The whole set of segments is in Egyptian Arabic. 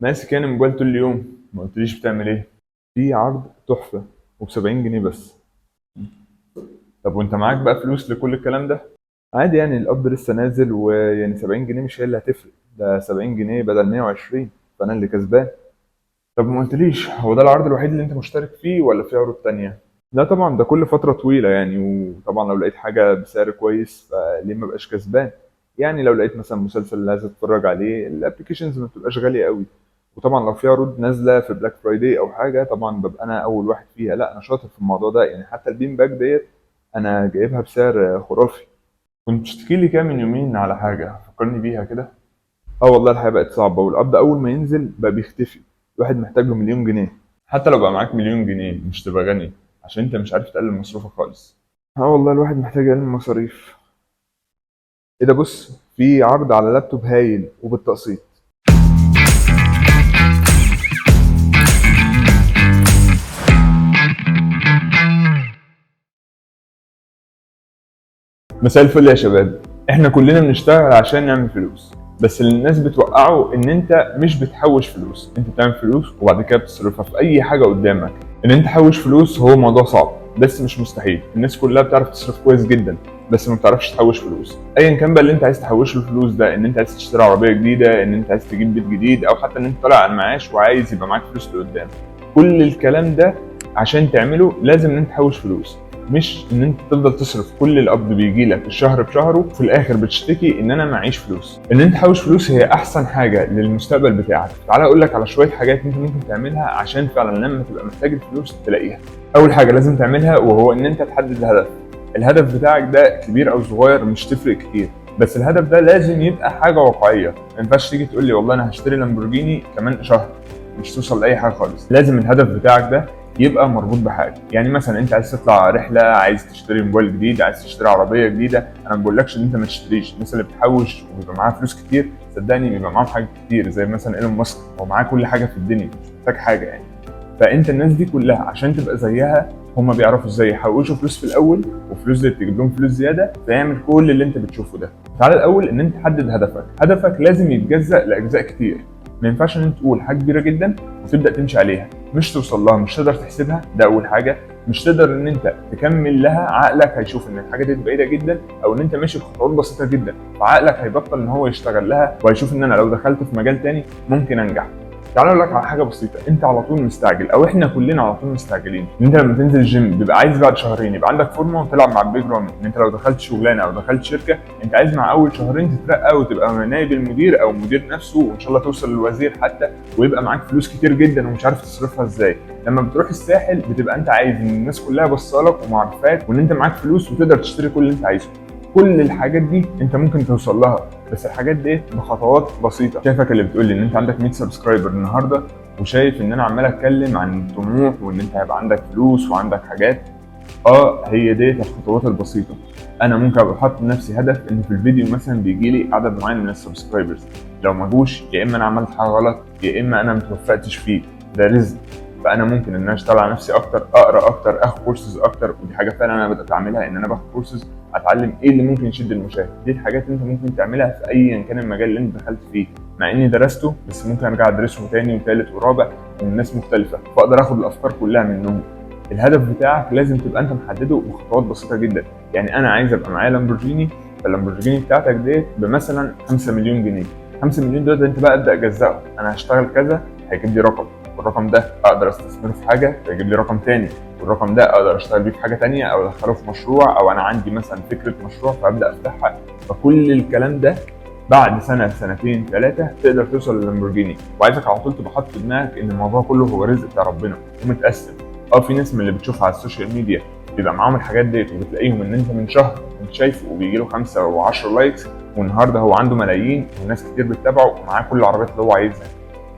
ماسك يعني موبايل طول اليوم، ما قلتليش بتعمل ايه؟ في عرض تحفة وب70 جنيه بس. طب وانت معاك بقى فلوس لكل الكلام ده؟ عادي يعني القبض لسه نازل، ويعني 70 جنيه مش هي اللي هتفرق، ده 70 جنيه بدل 120، فانا اللي كسبان. طب ما قلتليش، هو ده العرض الوحيد اللي انت مشترك فيه ولا في عروض تانية؟ لا طبعا، ده كل فترة طويلة يعني، وطبعا لو لقيت حاجة بسعر كويس فليه ما بقاش كسبان؟ يعني لو لقيت مثلا مسلسل اللي عايز اتفرج عليه، ال applications ما بتبقاش غالية قوي، وطبعا لو في عروض نازلة في Black Friday او حاجة طبعا ببقى انا اول واحد فيها. لا انا شاطر في الموضوع ده يعني، حتى ال bean bag ديت انا جايبها بسعر خرافي. كنت بتشتكي لي كده من يومين على حاجة، فكرني بيها كده. اه والله الحياة بقت صعبة، والقبض أول ما ينزل بقى بيختفي، الواحد محتاج له مليون جنيه. حتى لو بقى معاك مليون جنيه مش تبقى غني، عشان انت مش عارف تقلل مصروفك خالص. اه والله الواحد محتاج يقلل المصاريف. ايه ده، بص في عرض على لابتوب هايل وبالتقسيط. مساء الفل يا شباب. احنا كلنا بنشتغل عشان نعمل فلوس، بس اللي الناس بتوقعه ان انت مش بتحوش فلوس، انت بتعمل فلوس وبعد كده بتصرفها في اي حاجة قدامك. ان انت تحوش فلوس هو موضوع صعب بس مش مستحيل. الناس كلها بتعرف تصرف كويس جدا بس ما بتعرفش تحوش فلوس. ايا كان بقى اللي انت عايز تحوش له الفلوس ده، ان انت عايز تشتري عربية جديدة، ان انت عايز تجيب بيت جديد، او حتى ان انت طالع على المعاش وعايز يبقى معاك فلوس لقدام، كل الكلام ده عشان تعمله لازم ان انت تحوش فلوس، مش ان انت تفضل تصرف كل القبض بيجي لك الشهر بشهره وفي الاخر بتشتكي ان انا معيش فلوس. ان انت تحوش فلوس هي احسن حاجة للمستقبل بتاعك. تعالى اقول لك على شوية حاجات انت ممكن تعملها عشان فعلا لما تبقى محتاج الفلوس تلاقيها. اول حاجة لازم تعملها وهو ان انت تحدد الهدف. الهدف بتاعك ده كبير او صغير مش تفرق كتير، بس الهدف ده لازم يبقى حاجة واقعية. ما ينفعش تيجي تقول لي والله انا هشتري لامبورجيني كمان شهر، مش توصل لاي حاجة خالص. لازم الهدف بتاعك ده يبقى مربوط بحاجة. يعني مثلا انت عايز تطلع رحله، عايز تشتري موبايل جديد، عايز تشتري عربية جديدة. انا ما بقولكش ان انت ما تشتريش. الناس اللي بتحوش وبيبقى معاها فلوس كتير صدقني بيبقى معاهم حاجات كتير، زي مثلا ايلون ماسك هو معاه كل حاجة في الدنيا، مش محتاج حاجة يعني. فانت الناس دي كلها عشان تبقى زيها هم بيعرفوا ازاي يحوشوا فلوس في الاول، وفلوس دي تجيب لهم فلوس زيادة، فيعمل كل اللي انت بتشوفه ده. تعالى الاول ان انت تحدد هدفك. هدفك لازم يتجزأ لاجزاء كتير. ما ينفعش ان انت تقول حاجة كبيرة جدا وتبدا تمشي عليها، مش توصل لها، مش تقدر تحسبها. ده اول حاجة. مش تقدر ان انت تكمل لها، عقلك هيشوف ان الحاجة دي بعيدة جدا، او ان انت ماشي بخطوات بسيطة جدا، فعقلك هيبطل ان هو يشتغل لها، وهيشوف ان انا لو دخلت في مجال تاني ممكن انجح. تعالى اقول لك على حاجة بسيطة. انت على طول مستعجل، او احنا كلنا على طول مستعجلين. ان انت لما تنزل الجيم بيبقى عايز بعد شهرين يبقى عندك فورمه وتلعب مع البيج رامي. ان انت لو دخلت شغلانة او دخلت شركة انت عايز مع اول شهرين تترقى وتبقى نائب المدير او مدير نفسه، وان شاء الله توصل للوزير حتى، ويبقى معاك فلوس كتير جدا ومش عارف تصرفها ازاي. لما بتروح الساحل بتبقى انت عايز ان الناس كلها بصالك ومعرفاك وان انت معاك فلوس وتقدر تشتري كل اللي انت عايزه. كل الحاجات دي انت ممكن توصل لها، بس الحاجات دي بخطوات بسيطة. شايفك اللي بتقول لي ان انت عندك 100 subscriber النهارده، وشايف ان انا عمال اتكلم عن الطموح وان انت هيبقى عندك فلوس وعندك حاجات. هي ديت الخطوات البسيطة. انا ممكن ابقى حاطط لنفسي هدف ان في الفيديو مثلا بيجي لي عدد معين من ال subscribers، لو ما جوش يا اما انا عملت حاجة غلط يا اما انا ما توفقتش فيه، ده رزق. فانا ممكن ان انا اشتغل على نفسي اكتر، اقرا اكتر، اخد كورسز اكتر، ودي حاجة فعلا انا بدات اعملها، ان انا باخد كورسز اتعلم ايه اللي ممكن يشد المشاهد. دي الحاجات اللي انت ممكن تعملها في ايا كان المجال اللي انت دخلت فيه، مع اني درسته بس ممكن ارجع ادرسه تاني وتالت ورابع ومن ناس مختلفة، فاقدر اخد الافكار كلها منهم. الهدف بتاعك لازم تبقى انت محددة بخطوات بسيطة جدا. يعني انا عايز ابقى معايا لامبورجيني، فاللامبورجيني بتاعتك ديت بمثلا 5 مليون جنيه. 5 مليون دول انت بقى ابدا اجزأه، انا هشتغل كذا هيجيب لي رقم، والرقم ده اقدر استثمره في حاجة فيجيب لي رقم تاني، والرقم ده اقدر اشتغل بيه في حاجة تانية او ادخله في مشروع، او انا عندي مثلا فكرة مشروع فابدا افتحها. فكل الكلام ده بعد سنة سنتين ثلاثة تقدر توصل للامبورجيني. وعايزك على طول تبقى حاطط في دماغك ان الموضوع كله هو رزق بتاع ربنا ومتقسم. في ناس من اللي بتشوفها على ال social media بيبقى معاهم الحاجات ديت، وبتلاقيهم ان انت من شهر كنت شايفه وبيجي له 5 و10 likes، والنهارده هو عنده ملايين وناس كتير بتتابعه ومعاه كل العربيات اللي هو عايزها.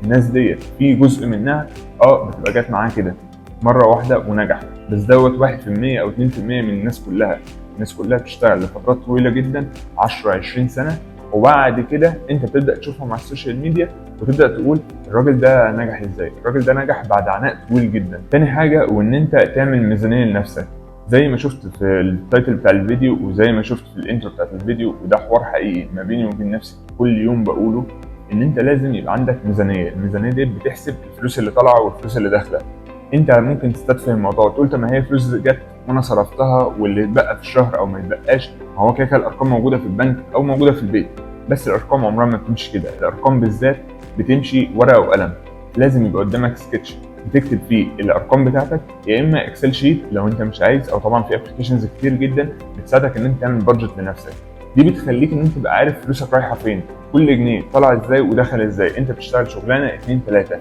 الناس ديت في جزء منها بتبقى جت معاه كده مرة واحدة ونجح، بس دوت 1% او 2% من الناس كلها. الناس كلها بتشتغل لفترات طويلة جدا، 10 20 سنة، وبعد كده انت بتبدا تشوفهم على ال social media وتبدا تقول الراجل ده نجح ازاي؟ الراجل ده نجح بعد عناء طويل جدا. تاني حاجة وان انت تعمل ميزانية لنفسك، زي ما شفت في ال title بتاع الفيديو وزي ما شفت في ال intro بتاعت الفيديو، وده حوار حقيقي ما بيني وبين نفسي كل يوم بقوله. ان انت لازم يبقى عندك ميزانيه. الميزانية دي بتحسب الفلوس اللي طالعه والفلوس اللي داخله. انت ممكن تستتفه الموضوع وتقول طب ما هي فلوس جت وانا صرفتها، واللي اتبقى في الشهر او ما يتبقاش، ما هو كده كده الارقام موجودة في البنك او موجودة في البيت. بس الارقام عمرها ما بتمشي كده، الارقام بالذات بتمشي ورقة وقلم. لازم يبقى قدامك سكتش بتكتب فيه الارقام بتاعتك، يا اما Excel sheet لو انت مش عايز، او طبعا في applications كتير جدا بتساعدك ان انت تعمل budget لنفسك. دي بتخليك ان انت تبقى عارف فلوسك رايحة فين، كل جنيه طلع ازاي ودخل ازاي. انت بتشتغل شغلانة 2 3،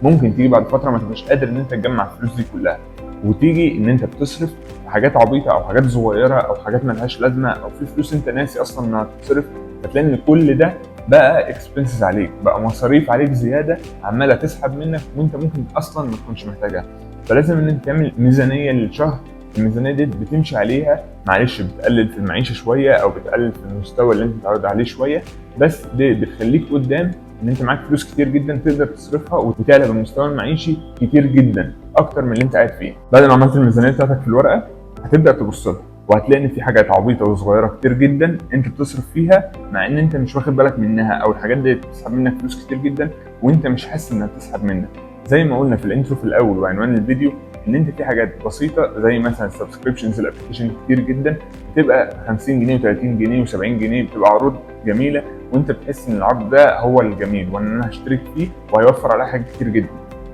ممكن تيجي بعد فترة ما تبقاش قادر ان انت تجمع الفلوس دي كلها، وتيجي ان انت بتصرف في حاجات عبيطه او حاجات صغيرة او حاجات ملهاش لازمه، او في فلوس انت ناسي اصلا انها تتصرف. فتلاقي ان كل ده بقى expenses عليك، بقى مصاريف عليك زيادة عماله تسحب منك وانت ممكن اصلا ما تكونش محتاجها. فلازم ان انت تعمل ميزانية للشهر. الميزانية دي بتمشي عليها، معلش بتقلل في المعيشة شوية او بتقلل في المستوى اللي انت متعود عليه شويه، بس دي بتخليك قدام ان انت معاك فلوس كتير جدا تقدر تصرفها وتعلى بالمستوى المعيشي كتير جدا اكتر من اللي انت قاعد فيه. بعد ما عملت الميزانية بتاعتك في الورقة هتبدا تبص لها، وهتلاقي ان في حاجات عبيطه وصغيره كتير جدا انت بتصرف فيها مع ان انت مش واخد بالك منها، او الحاجات دي بتسحب منك فلوس كتير جدا وانت مش حاسس انها بتسحب منك. زي ما قلنا في ال intro في الاول وعنوان الفيديو، ان انت في حاجات بسيطة زي مثلا subscriptions ال application كتير جدا بتبقى 50 جنيه و30 جنيه و70 جنيه، بتبقى عروض جميلة وانت بتحس ان العرض ده هو الجميل وان انا هشترك فيه وهيوفر عليا حاجات كتير جدا.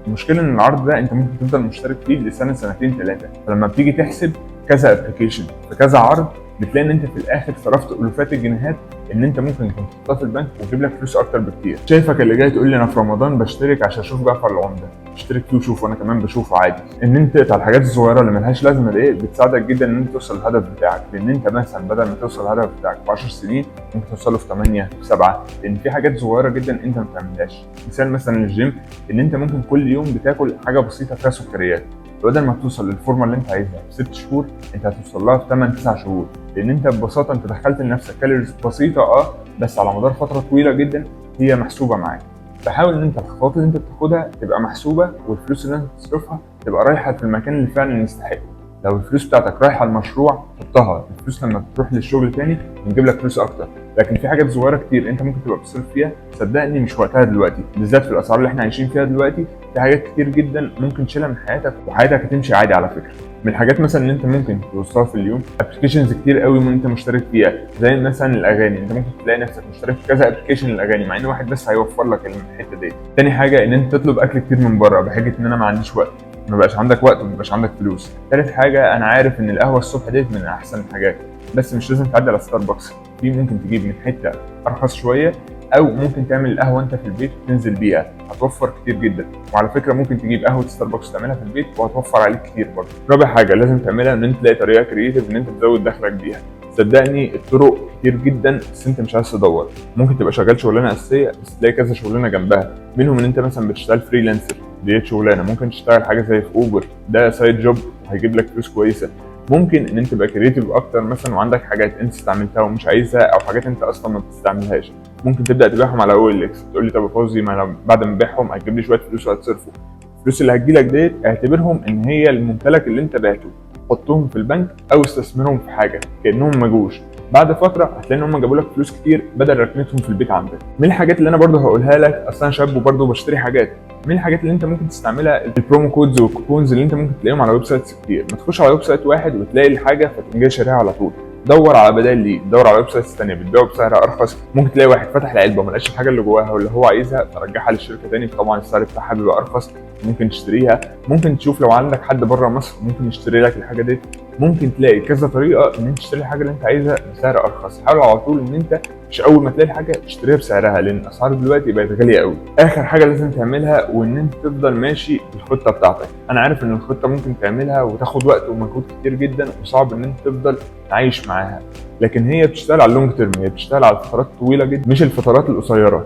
المشكلة ان العرض ده انت ممكن تفضل مشترك فيه لسنه سنتين ثلاثة، فلما بتيجي تحسب كذا application في كذا عرض بتلاقي ان انت في الاخر صرفت الوفات الجنيهات ان انت ممكن كنت تحطها في البنك وتجيب لك فلوس اكتر بكتير. شايفك اللي جاي تقول لي انا في رمضان بشترك عشان اشوف جعفر العمدة، اشترك فيه وشوف، وانا كمان بشوفه عادي. ان انت تقطع الحاجات الصغيرة اللي ملهاش لازمه دي بتساعدك جدا ان انت توصل للهدف بتاعك، لان انت مثلا بدل ما توصل للهدف بتاعك في 10 سنين ممكن توصله في 8 في 7، لان في حاجات صغيرة جدا انت ما بتعملهاش. مثال مثلا للجيم، ان انت ممكن كل يوم بتاكل حاجة بسيطة فيها سكريات، بدل ما توصل للفورمه اللي انت عايزها في 6 شهور انت هتوصل لها في 8 9 شهور، لان انت ببساطة انت دخلت لنفسك calories بسيطة بس على مدار فترة طويلة جدا هي محسوبة معاك. فحاول ان انت الخطوات اللي انت بتاخدها تبقى محسوبة، والفلوس اللي انت بتصرفها تبقى رايحة في المكان اللي فعلا يستحقه. لو الفلوس بتاعتك رايحة المشروع حطها، الفلوس لما بتروح للشغل تاني بنجيب لك فلوس اكتر. لكن في حاجات صغيرة كتير انت ممكن تبقى بتصرف فيها صدقني مش وقتها دلوقتي، بالذات في الاسعار اللي احنا عايشين فيها دلوقتي. في حاجات كتير جدا ممكن تشيلها من حياتك وحياتك هتمشي عادي. على فكرة من الحاجات مثلا اللي انت ممكن توصلها في اليوم applications كتير قوي من انت مشترك فيها، زي مثلا الاغاني، انت ممكن تلاقي نفسك مشترك في كذا application للاغاني مع ان واحد بس هيوفر لك الحتة دي. تاني حاجة ان انت تطلب اكل كتير من بره بحجة ان انا ما عنديش وقت، ما بقاش عندك وقت وما بقاش عندك فلوس. تالت حاجة انا عارف ان القهوة الصبح ديت من احسن الحاجات، بس مش لازم تعدي على ستاربكس، في ممكن تجيب من حتة ارخص شوية، او ممكن تعمل القهوة انت في البيت وتنزل بيها، هتوفر كتير جدا. وعلى فكرة ممكن تجيب قهوة ستاربكس تعملها في البيت وهتوفر عليك كتير برضه. رابع حاجة لازم تعملها ان انت تلاقي طريقه creative ان انت تزود دخلك بيها. صدقني الطرق كتير جدا بس انت مش عايز تدور. ممكن تبقى شغال شغلانة اساسية بس تلاقي كذا شغلانة جنبها، منهم ان انت مثلا بتشتغل freelancer، ديت شغلانة، ممكن تشتغل حاجة زي في اوبر، ده side job هيجيب لك فلوس كويسة. ممكن ان انت تبقى creative اكتر مثلا وعندك حاجات انت استعملتها ومش عايزها، او حاجات انت اصلا ما بتستعملهاش، ممكن تبدا تبيعهم على OLX. تقول لي طب يا فوزي ما انا بعد ما ابيعهم هتجيب لي شوية فلوس وهتصرفوا. الفلوس اللي هتجيلك ديت اعتبرهم ان هي الممتلك اللي انت بعته، حطهم في البنك او استثمرهم في حاجة كانهم ما جوش. بعد فترة هتلاقي ان هم جابوا لك فلوس كتير بدل ركنتهم في البيت عندك. من الحاجات اللي انا برضو هقولها لك، اصل انا شاب وبرضو بشتري حاجات، من الحاجات اللي انت ممكن تستعملها ال promo codes وال coupons اللي انت ممكن تلاقيهم على websites كتير. ما تخش على website واحد وتلاقي الحاجة فتقوم جاي شاريها على طول، دور على بدائل ليه، دور على websites ثانية بتبيعه بسعر ارخص. ممكن تلاقي واحد فتح العلبة وما لقاش الحاجة اللي جواها واللي هو عايزها فرجعها للشركة تاني، طبعا السعر بتاعها بيبقى ارخص، ممكن تشتريها. ممكن تشوف لو عندك حد بره مصر ممكن يشتري لك الحاجة دي. ممكن تلاقي كذا طريقه ان انت تشتري الحاجة اللي انت عايزها بسعر ارخص. حاول على طول ان انت مش اول ما تلاقي الحاجة تشتريها بسعرها، لان الاسعار دلوقتي بقت غالية قوي. اخر حاجة لازم تعملها وان انت تفضل ماشي بالخطة بتاعتك. انا عارف ان الخطة ممكن تعملها وتاخد وقت ومجهود كتير جدا وصعب ان انت تفضل عايش معاها، لكن هي بتشتغل على ال long term، هي بتشتغل على الفترات الطويلة جدا مش الفترات القصيرة.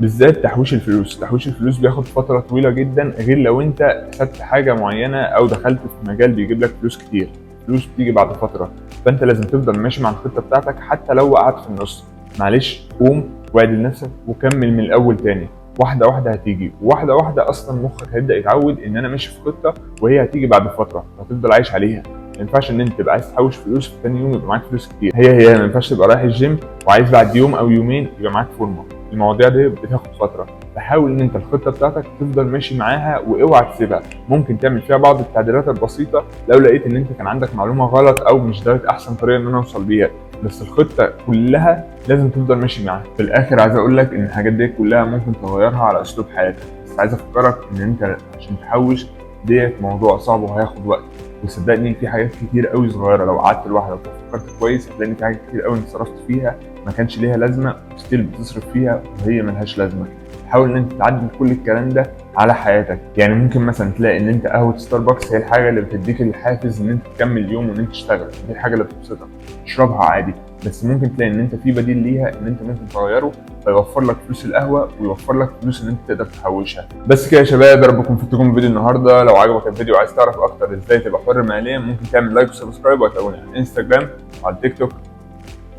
بالذات تحويش الفلوس، تحويش الفلوس بياخد فترة طويلة جدا، غير لو انت خدت حاجة معينة او دخلت في مجال بيجيب لك فلوس كتير. فلوس بتيجي بعد فترة، فانت لازم تفضل ماشي مع الخطة بتاعتك حتى لو وقعت في النص. معلش قوم واعدل نفسك وكمل من الاول تاني، واحدة واحدة هتيجي، واحدة واحدة اصلا مخك هيبدا يتعود ان انا ماشي في خطه وهي هتيجي بعد فترة، هتفضل عايش عليها. ما ينفعش ان انت تبقى عايز تحوش فلوس في تاني يوم يبقى معاك فلوس كتير. هي ما ينفعش تبقى رايح الجيم وعايز بعد يوم او يومين يبقى معاك فورمه. المواضيع دي بتاخد فترة. فحاول ان انت الخطة بتاعتك تفضل ماشي معاها واوعى تسيبها. ممكن تعمل فيها بعض التعديلات البسيطة لو لقيت ان انت كان عندك معلومة غلط او مش ده احسن طريقه ان انا اوصل بيها، بس الخطة كلها لازم تفضل ماشي معاها. في الاخر عايز اقول لك ان الحاجات دي كلها ممكن تغيرها على اسلوب حياتك، بس عايز افكرك ان انت عشان تحوش ديت موضوع صعب وهياخد وقت. وصدقني في حاجات كتير قوي صغيرة لو قعدت لوحدك وفكرت كويس هتلاقي ان في حاجات كتير قوي انت صرفت فيها ما كانش ليها لازمه و still بتصرف فيها وهي ملهاش لازمه. حاول ان انت تعدل كل الكلام ده على حياتك. يعني ممكن مثلا تلاقي ان انت قهوة ستاربكس هي الحاجة اللي بتديك الحافز ان انت تكمل اليوم وان انت تشتغل، دي الحاجة اللي بتبسطك، اشربها عادي. بس ممكن تلاقي ان انت في بديل ليها ان انت ممكن تغيره فيوفر لك فلوس القهوة ويوفر لك فلوس ان انت تقدر تحوشها. بس كده يا شباب، يا رب اكون فدتكم الفيديو النهارده. لو عجبك الفيديو وعايز تعرف اكتر ازاي تبقى حر ماليا ممكن تعمل like و subscribe وتابعوني على الانستجرام وعلى التيك توك.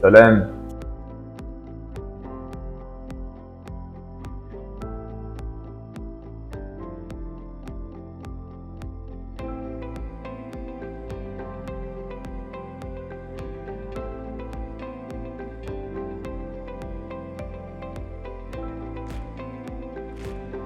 سلام.